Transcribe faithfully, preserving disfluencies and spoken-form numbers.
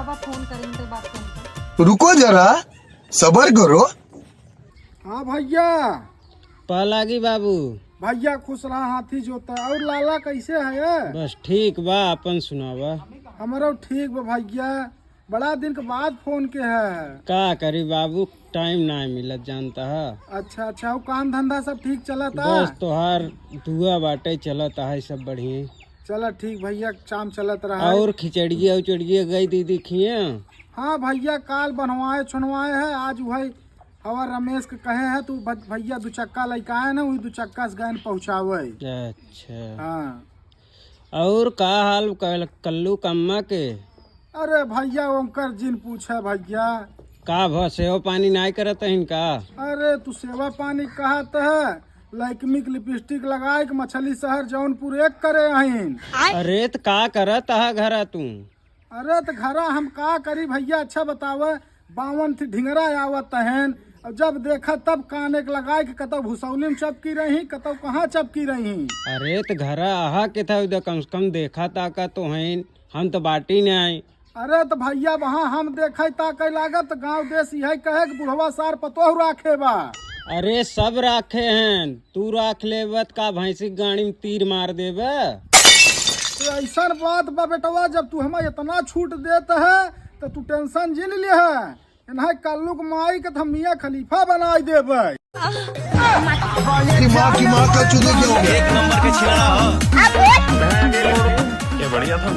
पापा फोन करेंगे तो बात करेंगे। रुको जरा, सबर करो। हाँ भैया। पा लागी बाबू। भैया खुश रहा, हाथी जोता। और लाला कैसे है? बस ठीक बा, अपन सुनावा। हमरो ठीक बा भैया, बड़ा दिन के बाद फोन के है। का करी बाबू, टाइम ना मिलत जानता है। अच्छा अच्छा, वो काम धंधा सब ठीक चलत है? बस तोहार दुआ बाटे, चलत है सब बढ़िया। चला ठीक भैया, काम चलत रहा। और खिचड़िया उचड़िया गई दीदी खिया? हाँ भैया, काल बनवाए छुनवाए है, आज वही हवा रमेश के कहे है, तू भ-, भैया दू चक्का लेके आए ना, वही दू चक्का से गए पहुँचावे। अच्छा। हाँ। और का हाल कल-, कल्लू कम्मा के? अरे भैया, ओंकर जिन पूछे भैया। का भ-, सेवा पानी नाय करत हइन का? अरे तू सेवा पानी कहत है, लैक्मी के लिपस्टिक लगाए के मछली शहर जौनपुर एक करे हइन। अरे त का करत है घरा तू? अरे त घरा हम का करी भैया, अच्छा बतावे, बावन थी ढिंगरा आवत हन, और जब देखा तब कान एक लगाए के कतौ भुसौली में चपकी रही, कतौ कहाँ चपकी रही। अरे त घरा आहा के था, उधर कम से कम देखा ताका तो हइन, हम तो बाटी नहीं। अरे त भैया वहाँ हम देखे ताके लागत, गाँव देश यही कहे कि बुढ़वा सार पतोह राखे बा। अरे सब राखे हन, तू राख लेबे त का भैंसी के गाड़ी में तीर मार देबे? तो ऐसन बात बा बेटवा, जब तू हमें इतना छूट देत है तो तू टेंशन जिन ले है। इन्हें कल्लू के माई के तो हम मियाँ खलीफा बनाई देबे। तेरी माँ की माँ का चूतिया क्या हो गया? एक नंबर के छिलड़ा हो। ये बढ़िया था।